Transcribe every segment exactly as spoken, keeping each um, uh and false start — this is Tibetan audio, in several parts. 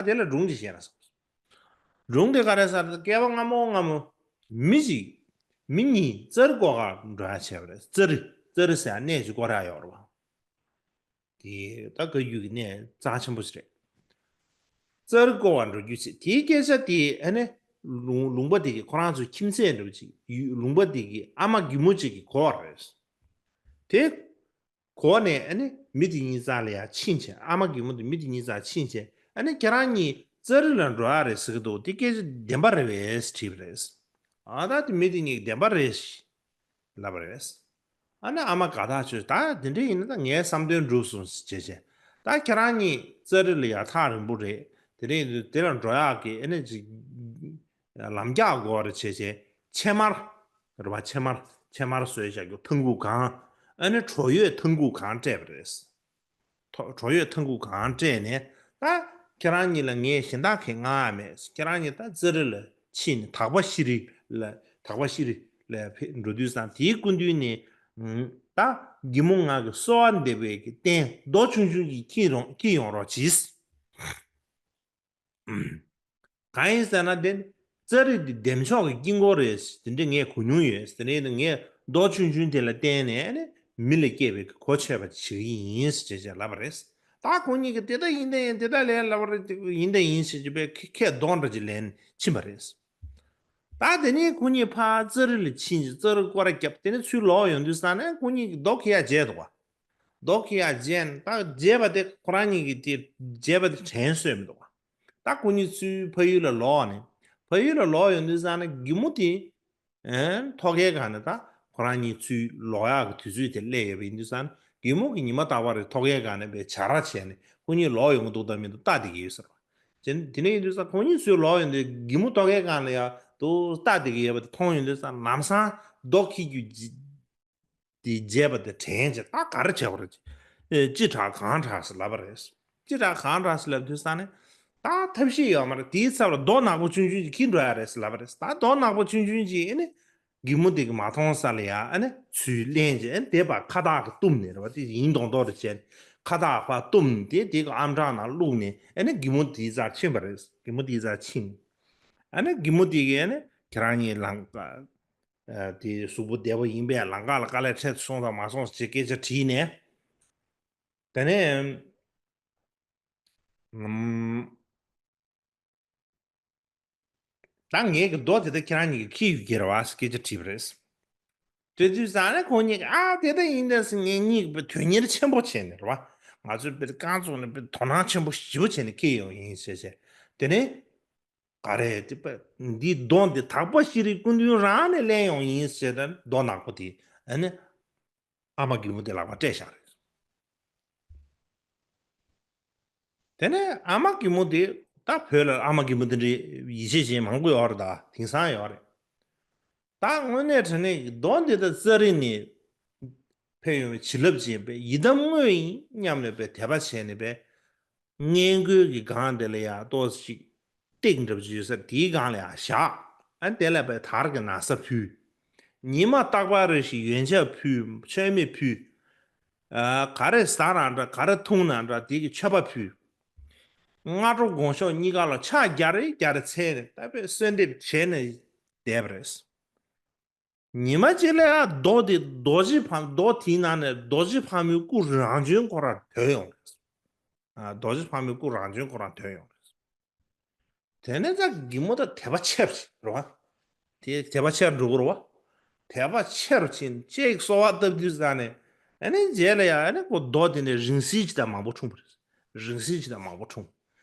དེ་ལ་སྒྲུང་ཅིག་བཤད་ན་བསམ། སྒྲུང་དེ་ག་རེ་ཟེར་ན། སྐྱེ་བ་སྔ་མོ་སྔ་མོ་མི་ཅིག་མི་གཉིས་ཙཱ་རི་བསྐོར་ག་འགྲོ་ཡ་བྱས་པ་རེད། ཙཱ་རི་ཙཱ་རི་ཟེར་ཡ་གནས་ཅིག་བསྐོར་ཡ་ཡོད་རེད་བ། དེ་ད་བཀའ་བརྒྱུད་ཀྱི་གནས་རྩ་ཆེན་པོ་ཞིག་རེད། ཙཱ་རི་བསྐོར་བ་འགྲོ་རྒྱུ་བྱས། དེའི་སྐད་ཆ་དེ་ཨ་ནི་ལུང་ལུང་པ་དེ་གི་ཁོ་རང་ཚོའི་ཁྱིམ་མཚེས་འདྲ་བོ་ཅིག་ཡུལ་ལུང་པ་དེ་གི་ཨ་མ་རྒན་མོ་ཅིག་གིས་གོ་བ་རེད། དེ་གོ་ནས་ཨ་ནི་མི་དེ་གཉིས་ཙམ་ལ་ཡ་ཕྱིན་བྱས། ཨ་མ་རྒན་མོ་དེ་མི་དེ་གཉིས་ཙམ་ཕྱིན་བྱས། ཨ་ནི་ཁྱེད་རང་གཉིས་ཙཱ་རི་ལ་འགྲོ་ཡ་རེད་ཟེར་གི་འདུག་དེ་སྐད་ཆ་བདེན་པ་རེད་པས་དྲིས་པ་རེད། ཨ་ད་དེ་མི་དེ་གཉིས་བདེན་པ་རེད་ལབ་པ་རེད། ཨ་ནི་ཨ་མ་དགའ་ཐག་ཆོད། ད་དེ་འདྲ་ཡིན་ན་ད་ངའི་བསམ་དོན་འགྲུབ་སོང་ཟེར་བྱས་བྱས། ད་ཁྱེད་རང་གཉིས་ཙཱ་རི་ལ་ཡ་ཐག་རིང་པོ་རེད། དེ་རིང་དེ་ལ་འགྲོ་ཡག་གི་ཨ་ནི་ཅིག་ལམ་རྒྱག་དགོས་རེད་བྱས་བྱས། ཕྱེ་མར་རེད་པ། ཕྱེ་མར་ཕྱེ་མར་བཟོས་བཞག་རྒྱུ་ཐང་ཁུག་གང་། ཨ་ནི་གྲོ་ཡོས་ཐང་ཁུག་གང་སྤྲད་པ་རེད། ཐོ་གྲོ་ཡོས་ཐང་ཁུག་གང་སྤྲད་ནས། ད་ཁྱེད་རང་གཉིས་ལ་ངས་གཞན་དག་གིས་མངགས་ཡ་མེད། ཁྱེད་རང་གཉིས་ད་ཙཱ་རི་ལ་ཕྱིན་ནས་དག་པ་ཤྲཱི་ལ་དག་པ་ཤྲཱི་ལ་ཕེབས་འགྲོ་དུས་ཙང་དེའི་སྐུ་མདུན་ནས་ད་རྒན་མོ་ང་གི་གསོལ་བ་འདེབས་པའི་གི་རྟེན་རྡོ་ཆུང་ཆུང་ཅིག་འཁྱེར་ཡོང་འཁྱེར་ཡོང་རོགས་གྱིས། གང་ཡིན་ཟེར་ན་དེ་ནི་ཙཱ་རི་འདི་བདེ་མཆོག་གི་དཀྱིལ་འཁོར་རེད། དེ་འདྲ་ངས་གོ་མྱོང་ཡོད། དེ་ནས་ངས་རྡོ་ཆུང་ཆུང་དེ་ལ་བརྟེན་ནས་ནི་མི་ལ་སྐྱེས་པའི་གོ་ཆོད་པ་ཞིག་ཡིན་ཞེས་ལབ་པ་རེད། ད་ཁོ་གཉིས་ཀྱིས་དེ་ལྟ་ཡིན་ད་ཡིན་དེ་ལྟ་ལས་ལབ་པ་རེད། ཡིན་ད་ཡིན་ཞེས་བྱས་པའི་ཁ་ཁ་རྡོག་འདྲ་ཅིག་ལེན་ཕྱིན་པ་རེད། ད་དེ་ནས་ཁོ་གཉིས་ཕར་ཙཱ་རི་ལ་ཕྱིན་ཅིང་ཙཱ་རི་སྐོར་ར་བརྒྱབ། དེ་ནས་ཚུར་ལོག་ཡོང་དུས་ཙང་ནས་ཁོ་གཉིས་ཀྱིས་རྡོ་འཁྱེར་ཡ་བརྗེད་འདུག་པ། རྡོ་འཁྱེར་ཡ་བརྗེད་ནས། ད་བརྗེད་པ་དེ་ཁོ་རང་གཉིས་ཀྱིས་དེ་བརྗེད་པ་དེ་དྲན་སོས་མི་འདུག་པ། ད་ཁོ་གཉིས་ཚུར་ཕ་ཡུལ་ལ་ལོག་ནས། ཕ་ཡུལ་ལ་ལོག་ཡོང་དུས་ཙང་ནས་རྒན་མོ་དེ་ཨན་ཐོག་ཁའི་སྒང་ནས། ད་ཁོ་རང་གཉིས་ཚུར་ལོག་ཡག་གི་དུས་ཚོད་དེ་སླེབས་ཡོད་པ་ཡིན་དུས་ཙང་ནས། རྒན་མོ་གིས་ཉི་མ་རྟག་པར་ཐོག་ཁའི་སྒང་ནས་དཔེ་བྱ་ར་བྱས་ནས་ཁོ་གཉིས་ལོག་ཡོང་གི་འདུག་དང་མི་འདུག་ལྟ་བསྡད་ཀྱི་ཡོད་ཟེར་བ། དེ་དེ་འདྲ་ཡིན་དུས་ཙང་ཁོ་གཉིས་ཚུར་ལོག་ཡོང་དུས་རྒན་མོ་ཐོག་ཁའི་སྒང་ལ་ཡ་འདུག་ལྟ་བསྡད་ཀྱི་ཡོད་པ་དེ་མཐོང་ཡོང་དུས་ཙང་། ལམ་སང་རྡོ་འཁྱེར་རྒྱུ་དེ་བརྗེད་པ་དེ་དྲན་བྱས། ད་ག་རེ་བྱེད་དགོས་རེད། ཨེ་ཅི་དྲག་གང་དྲག་ཟེར་ལབ་པ་རེད། ཅི་དྲག་གང་དྲག་ཟེར་ལབ་དུས་ཙང་ནས། ད་ཐབས་ཤེས་ཡོད་མ་རེད། དེའི་ཚབ་ལ་རྡོ་ནག་པོ་ཆུང་ཆུང་ཅིག་འཁྱེར་འགྲོ་ཡ་རེད་ཟེར་ལབ་པ་རེད། ད་རྡོ་ནག་པོ་ཆུང་ཆུང་ཅིག་ཨ་ནི་རྒན་མོ་དེ་གིས་མ་མཐོང་ས་ལ་ཡ་ཨ་ནི་ཚུར་ལེན་བྱས། ཨ་ནི་དེ་ཕར་ཁ་བཏགས་ཀྱིས་བཏུམས་ནས་རེད་བ། དེ་ཡིན་མདོག་མདོག་རེ་བྱས་ནས་ཁ་བཏགས་ཕར་བཏུམས་ནས། དེ་དེ་གི་ཨམ་ཕྲག་ནང་བླུགས་ནས། ཨ་ནི་རྒན་མོ་དེའི་རྩར་ཕྱིན་པ་རེད། རྒན་མོ་དེའི་རྩར་ཕྱིན། ཨ་ནི་རྒན་མོ་དེ་གིས་ཨ་ནི་ཁྱེད་རང་གཉིས་ལམ། ཨ་དེ་གཟུགས་པོ་བདེ་པོ་ཡིན་པས་ལམ་ཁ་ལ་དཀའ་ལས་འཕྲད་སོང་དང་མ་སོང་ཞེས་སྐད་ཆ་དྲིས་ནས། དེ་ནས་ཨམ། ད་ངས་ཀྱི་རྡོ་དེ་ད་ཁྱེད་རང་གཉིས་ཀྱིས་འཁྱེར་ཡོད་ཀྱི་རེད་བ་ཟེར་སྐད་ཆ་དྲིས་པ་རེད། དེ་དུས་ཙང་ནས་ཁོང་གཉིས་ཀྱིས། ཨ་དེ་ད་ཡིན་ད་ཟེར། ངེད་གཉིས་ཀྱིས་དོན་གཉེར་ཆེན་པོ་བྱས་ནས་རེད་བ། ང་ཚོས་དཔེ་རྐང་བཙུགས་ནས་དཔེ་དོ་སྣང་ཆེན་པོ་ཞེ་པོ་བྱས་ནས་འཁྱེར་ཡོང་ཡིན་ཟེར་བྱས། དེ་ནས་ག་རེ་དེ་དཔེ་འདི་རྡོ་འདི་དག་པ་ཤྲཱིའི་སྐུ་མདུན་རང་ནས་ལེན་ཡོང་ཡིན་ཟེར་ད་རྡོ་ནག་པོ་དེ་ཨ་ནི་ཨ་མ་རྒན་མོ་དེ་ལག་པ་སྤྲད་བཞག་རེད། དེ་ནས་ཨ་མ་རྒན་མོ་དེ། ད་བོད་ལ་ཨ་མ་རྒན་མོ་དེ་འདྲའི་ཡིད་ཆེས་ཅན་མང་པོ་ཡོད་རེད། ད་དེང་སང་ཡོད་རེད། ད་དངོས་གནས་དྲང་གནས་ཀྱི་རྡོ་འདི་ད་ཙཱ་རི་ནས་ཕེབས་ཡོང་བའི་བྱིན་རླབས་ཅན་པས་ཡི་དམ་དངོས་ཡིན་སྙམ་ནས་པའི་དད་པ་བྱས་ནས་པའི་སྔས་མགོའི་གི་སྒང་དེ་ལ་ཡ་ཏོག་ཙམ་ཅིག་སྟེགས་འདྲ་པོ་ཅིག་ཡོད་ས་དེའི་སྒང་ལ་ཡ་བཞག་ཨ་དེ་ལ་པའི་དར་གྱི་ན་བཟའ་ཕུལ། ཉི་མ་རྟག་པར་རེ་ཞིག་ཡོན་ཆབ་ཕུལ། མཆོད་མེ་ཕུལ། ཨ་ག་རེ་ཟ་ན་འདྲ། ག་རེ་འཐུང་ན་འདྲ། དེ་གི་མཆོད་པ་ཕུལ། སྔ་དྲོ་དགོང་ཞོགས་གཉིས་ཀ་ལ་ཕྱག་རྒྱ་རེ་རྒྱ་རེ་འཚལ་ནས་ད་དཔེ་གསོལ་འདེབས་བྱས་ནས་བསྡད་པ་རེད། ཉི་མ་གཅིག་ལ་ཡ་རྡོ་དེ་རྡོ་རྗེ་ཕག་རྡོ་དེའི་ནང་ནས་རྡོ་རྗེ་ཕག་མོའི་སྐུ་རང་བྱོན་ཁོ་རང་ཐོན་ཡོང་རེད། ཨ་རྡོ་རྗེ་ཕག་མོའི་སྐུ་རང་བྱོན་ཁོ་རང་ཐོན་ཡོང་རེད། དེ་ནས་ད་རྒན་མོ་ད་དད་པ་ཆེར་རེད་བ། དེ་དད་པ་ཆེར་འགྲོ་གི་རེད་བ། དད་པ་ཆེ་རུ་ཕྱིན། ལྕེ་ཡིས་གསོལ་བ་བཏབ་དུས་ཙང་ནས། ཨ་ནི་རྗེས་ལ་ཡ་ཨ་ནི་ཁོ་རྡོ་དེ་ནས་རིང་བསྲེལ་ཅིག་དང་མང་པོ་འཁྲུངས་པ་རེད། རིང་བསྲེལ་ཅིག་དང་མང་པོ་འཁྲུངས།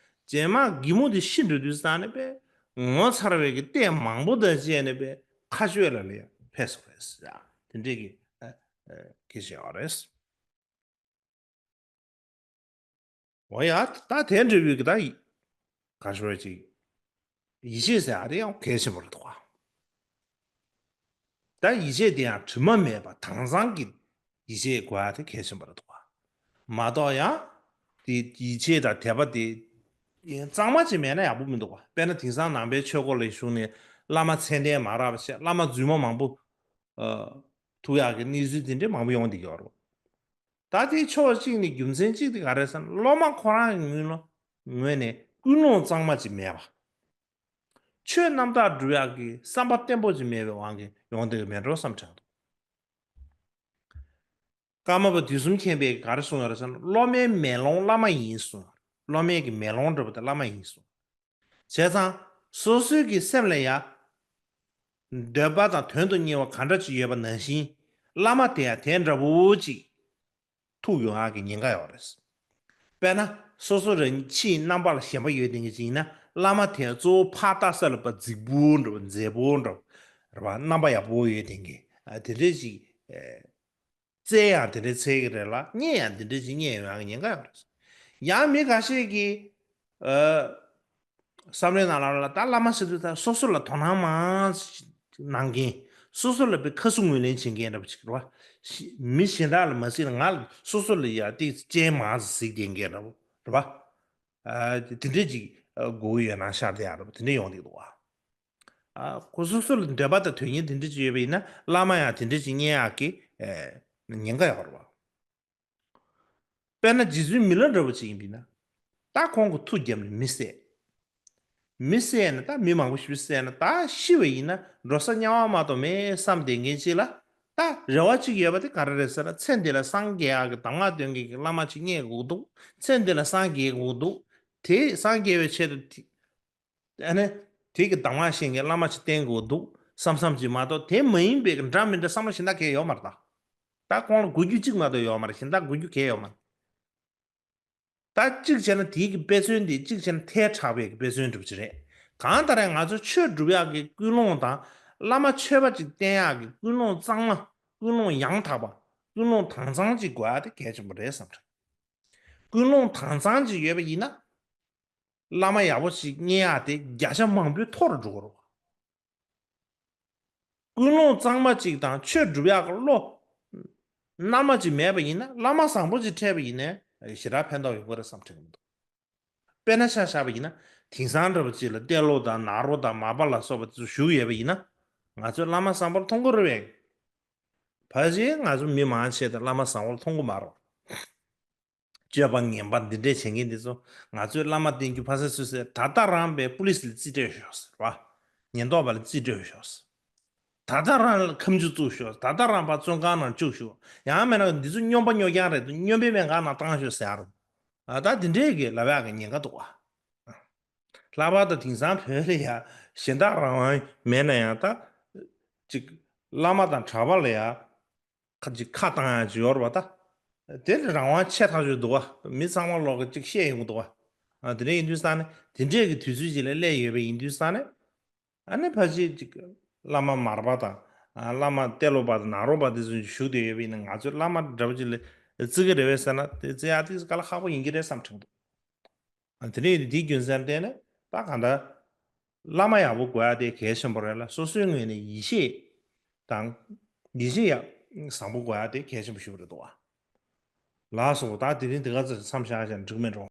རྗེས་མ་རྒན་མོ་དེ་ཤི་འགྲོ་དུས་ཙང་ནས་པས་ངོ་མཚར་བའི་གི་ལྟས་མང་པོ་དང་བཅས་ནས་པས་མཁའ་སྤྱོད་ལ་ལ་ཡ་ཕེབས་སོང་རེད་ཟེར། དེ་འདྲས་ཀྱི་ཨ་ཨ་སྐད་ཆ་ཡོད་རེད། འོ་ཡ། ད་དེ་འདྲ་བའི་གི་ད་ཡི་ག་ཞོར་ཅིག་ཡིད་ཆེས་ཟེར་ཡ་དེ་ཡང་གལ་ཆེན་པོ་རེད་འདུག་ག་ད་ཡིད་ཆེས་དེ་ཡང་དྲི་མ་མེད་པ་དྭངས་གཙང་གི་ཡིད་ཆེས་དགོས་ཡ་དེ་གལ་ཆེན་པོ་རེད་འདུག་ག་མ་གཏོགས་ཡང་དེ་ཡིད་ཆེས་དང་དད་པ་དེ་གཙང་མ་ཅིག་མེད་ན་ཡག་པོ་མི་འདུག་ག་དཔེར་ན་དེང་སང་ནང་པའི་ཆོས་སྒོ་ལ་ཞུགས་ནས་བླ་མ་མཚན་ལྡན་མ་རག་པ་བྱས། བླ་མ་རྫུན་མ་མང་པོ་ཨ་ཐུག་ཡག་གི་གནས་ཚུལ་དེ་འདྲ་མང་པོ་ཡོང་བསྡད་ཀྱི་ཡོད་རེད། ད་དེའི་ཕྱོགས་གཅིག་ནས་རྒྱུ་མཚན་གཅིག་དེ་ག་རེ་ཟེར་ན། སློབ་མ་ཁོ་རང་གི་ངོས་ལ་ངོས་ནས་ ཀུན་སློང་གཙང་མ་ཅིག་མེད་པ། ཆོས་རྣམ་དག་སྒྲུབ་ཡག་གི་བསམ་པ་བརྟན་པོ་ཅིག་མེད་པའི་དབང་གིས་ཡོང་བསྡད་ཀྱི་མེད་འགྲོ་བསམ་དྲན་འདུག་ཀརྨ་པ་དུས་གསུམ་མཁྱེན་པས་ག་རེ་གསུངས་ཡོད་རེད་ཟེར་ན། སློབ་མའི་མེ་ལོང་བླ་མ་ཡིན་གསུངས། སློབ་མའི་གི་མེ་ལོང་འདྲ་པོ་དེ་བླ་མ་ཡིན་གསུངས། བྱས་ཙང་སོ་སོའི་གི་སེམས་ལ་ཡ། འདོད་པ་དང་དོན་དུ་གཉེར་བ་ག་འདྲ་ཅིག་ཡོད་པ་ནང་བཞིན། བླ་མ་དེ་ཡང་དེ་འདྲ་བོ་ཅིག་ཐུག་ཡོང་ཡག་གི་ཉེན་ཁ་ཡོད་རེད། དཔེར་ན། སོ་སོ་རང་ཕྱིའི་རྣམ་པ་ལ་ཞེན་པ་ཡོད་བསྡད་མཁན་ཅིག་ཡིན་ན། བླ་མ་དེ་གཙོ་བོ་ཕར་ལྟ་ས་ལ་ཕར་རྫིག་པོ་འདྲ་བོ། མཛེས་པོ་འདྲ་བོ། རེད་པ། རྣམ་པ་ཡག་པོ་ཡོད་བསྡད་མཁན། ཨ། དེ་འདྲས་ཅིག་ཨེ། བཙལ་ཡང་དེ་འདྲས་འཚོལ་གྱི་རེད་ལ། རྙེད་ཡང་དེ་འདྲས་ཅིག་རྙེད་ཡོང་ཡག་གི་ཉེན་ཁ་ཡོད་རེད། ཡང་མི་ཁ་ཤས་ཀྱིས། ཨ། བསམ་བློའི་ནང་ལ་ལ། ད་བླ་མ་ཟེར་དུས་ད་སོ་སོ་ལ་དོ་སྣང་མང་གནང་མཁན། སོ་སོ་ལ་དཔེ་ཁ་ཟུག་ངོས་ལེན་བྱེད་མཁན་འདྲ་པོ་ཅིག་རེད་པ། ཤི། མི་གཞན་དག་ལ་མ་གཟིགས་ལ་ང་ལ་སོ་སོ་ལ་ཡ་དེ་སྤྱན་མང་ཙམ་གཟིགས་བསྡད་མཁན་འདྲ་པོ་རེད་པ། ཨ། དེ་འདྲས་ཅིག་ཨ། དགོས་ཀྱི་ཡོད་ན་ཤར་བསྡད་ཡག་འདྲ་པོ་དེ་འདྲས་ཡོང་བསྡད་འདུག་པ། ཨ། ཁོ་སོ་སོ་ལ་འདོད་པ་དང་དོན་གཉེར་དེ་འདྲས་ཅིག་ཡོད་པ་ཡིན་ན། བླ་མ་ཡང་དེ་འདྲས་ཅིག་རྙེད་ཡག་གི་ཨེ། ཉེན་ཁ་ཡོད་རེད་པ། དཔེར་ན་རྗེ་བཙུན་མི་ལ་འདྲ་བོ་ཅིག་ཡིན་པ་ཡིན་ན། ད་ཁོང་གིས་མཐུ་བརྒྱབ་ནས་མི་བསད། མི་བསད་ན། ད་མི་མང་པོ་ཞིག་བསད་ན། ད་ཤི་བ་ཡིན་ན་འགྲོ་ས་དམྱལ་བ་མ་གཏོགས་མེད་བསམ་བསྡད་མཁན་ཅིག་ལ། ད་རེ་བ་ཅིག་ཡོད་པ་དེ་ག་རེ་རེད་ཟེར་ན། ཚེ་འདི་ལ་སངས་རྒྱས་ཡག་གི་གདམས་ངག་སྟོན་མཁན་གྱི་བླ་མ་ཅིག་རྙེད་དགོས་འདུག་ཚེ་འདི་ལ་སངས་རྒྱས་དགོས་འདུག་དེ་སངས་རྒྱས་པའི་ཆེད་དུ་དེ། ཨ་ནི། དེ་གི་གདམས་ངག་ཤེས་མཁན་བླ་མ་ཅིག་བསྟེན་དགོས་འདུག་བསམ་བསམ་ཅིག་མ་གཏོགས། དེ་མ་ཡིན་པའི་འདྲ་མི་འདྲ་བསམ་བློ་གཞན་དག་གང་ཡང་ཡོད་མ་རེད་ད། ད་ཁོང་ལ་གོ་རྒྱུ་གཅིག་མ་གཏོགས་ཡོད་མ་རེད། གཞན་དག་གོ་རྒྱུ་གང་ཡང་ཡོད་མ་རེད། ད་གཅིག་བྱས་ན་དེའི་གི་དཔེ་མཚོན་དེ། གཅིག་བྱས་ན་ཐལ་དྲགས་པའི་གི་དཔེ་མཚོན་འདྲ་པོ་ཅིག་རེད། གང་ལྟར་ཡང་ང་ཚོ་ཆོས་སྒྲུབ་ཡག་གི་ཀུན་སློང་དང་། བླ་མ་ཆོས་པ་ཅིག་བསྟེན་ཡག་གི་ཀུན་སློང་གཙང་མ། ཀུན་སློང་ཡང་དག་པ། ཀུན་སློང་དྭངས་གཙང་ཅིག་དགོས་ཡག་དེ་གལ་ཆེན་པོ་རེད་བསམ་རེད། ཀུན་སློང་དྭངས་གཙང་ཅིག་ཡོད་པ་ཡིན་ན། བླ་མ་ཡག་པོ་ཞིག་རྙེད་ཡག་དེ་བརྒྱ་ཆ་མང་པོའི་ཐོག་རུ་འགྲོ་གི་རེད། ཀུན་སློང་གཙང་མ་ཅིག་དང་ཆོས་སྒྲུབ་ཡག་གི་བློ་རྣལ་མ་ཅིག་མེད་པ་ཡིན་ན། བླ་མ་བཟང་པོ་ཅིག་འཕྲད་པ་ཡིན་ནའི་ཞེ་དྲག་ཕན་ཐོགས་ཡོང་གི་རེད་བསམ་དྲན་གྱི་མི་འདུག་དཔེར་ན་ཆ་བཞག་པ་ཡིན་ན། དེང་སང་འདྲ་པོ་ཅིག་ལ་ཏེ་ལོ་དང་ནཱ་རོ་དང་མར་པ་ལ་སོགས་པ་དེ་ཚོ་བཞུགས་ཡོད་པ་ཡིན་ན། ང་ཚོས་བླ་མ་བཟང་པོར་མཐོང་གི་རེད་པས། ཕལ་ཆེར་ང་ཚོ་མི་མང་ཆེ་དེ་བླ་མ་བཟང་པོར་མཐོང་གི་མ་རེད། སྤྱོད་པ་ངན་པ་འདི་འདྲས་བྱེད་མཁན་འདི་ཚོ། ང་ཚོས་བླ་མ་བསྟེན་རྒྱུ་ཕ་ས་སུ་ཟེར། ད་ལྟ་རང་པའི་པུ་ལིས་ལ་རྩིས་སྤྲད་ཤོག་ཟེར་བ། ཉེན་རྟོག་པ་ལ་རྩིས་སྤྲད་ཤོག་ཟེར། ད་ལྟ་རང་ལ་ཁ་མཆུ་བཙུགས་ཤོག་ད་ལྟ་རང་ཕར་བཙོན་ཁང་ནང་བཅུག་ཤོག་ཡང་མིན་ན་འདི་ཚོ་སྨྱོན་པ་སྨྱོ་རྐྱང་རེད་འདུག་སྨྱོན་པའི་སྨན་ཁང་ནང་བཏང་ཤོག་ཟེར་ཡ་རུ། ཨ། ད་འདི་འདྲས་ཀྱི་ལབ་ཡག་གི་ཉེན་ཁ་འདུག་བ། ལྷག་པར་དུ་དེང་སང་བོད་ལ་ཡ་གཞན་དག་རང་དབང་མེད་ན་ཡང་། ད་ཅིག་བླ་མ་དང་གྲྭ་པ་ལ་ཡ། ཁ་ཅིག་ཁ་བཏང་ཡག་ཅིག་ཡོད་རེད་པ། ད་དེ་ལ་རང་དབང་ཆེ་ཐག་ཆོད་འདུག་བ། མི་ཚང་མ་ལོག་གི་ཅིག་བཤད་ཡོང་གི་འདུག་བ། ཨ། དེ་འདྲ་ཡིན་དུས་ཙང་ནས། དེ་འདྲས་ཀྱི་དུས་ཚོད་ཅིག་ལ་སླེབས་ཡོད་པ་ཡིན་དུས་ཙང་ནས། ཨ་ནི་ཕལ་ཆེར་ཅིག་བླ་མ་མར་པ་དང་། ཨ། བླ་མ་ཏེ་ལོ་པ་དང་ནཱ་རོ་པ་དེ་ཚོ་བཞུགས་བསྡད་ཡོད་པ་ཡིན་ན། ང་ཚོས་བླ་མ་འདྲ་པོ་ཅིག་ལ་བརྩི་གི་རེད་པས་ཟེར་ན། དེ་བརྩི་ཡག་དེ་དཀའ་ལས་ཁག་པོ་ཡིན་གྱི་རེད་བསམ་དྲན་འདུག་ཨ། དེ་འདྲ་ཡིན་དུས་དེའི་རྒྱུ་མཚན་བརྟེན་ནས། ད་གང་ལྟར་བླ་མ་ཡག་པོ་དགོས་ཡག་དེ་གལ་ཆེན་པོ་རེད་ལ། སོ་སོའི་ངོས་ནས་ཡིད་ཆེས་དང་། ཡིད་ཆེས་ཡག་བཟང་པོ་དགོས་ཡག་དེ་གལ་ཆེན་པོ་ཞིག་རེད་འདུག་བ། ལགས་སོ། ད་དེ་རིང་དེ་ག་ཚོད་མཚམས་བཞག་བཞག་འགྲིག་མེད་འགྲོ།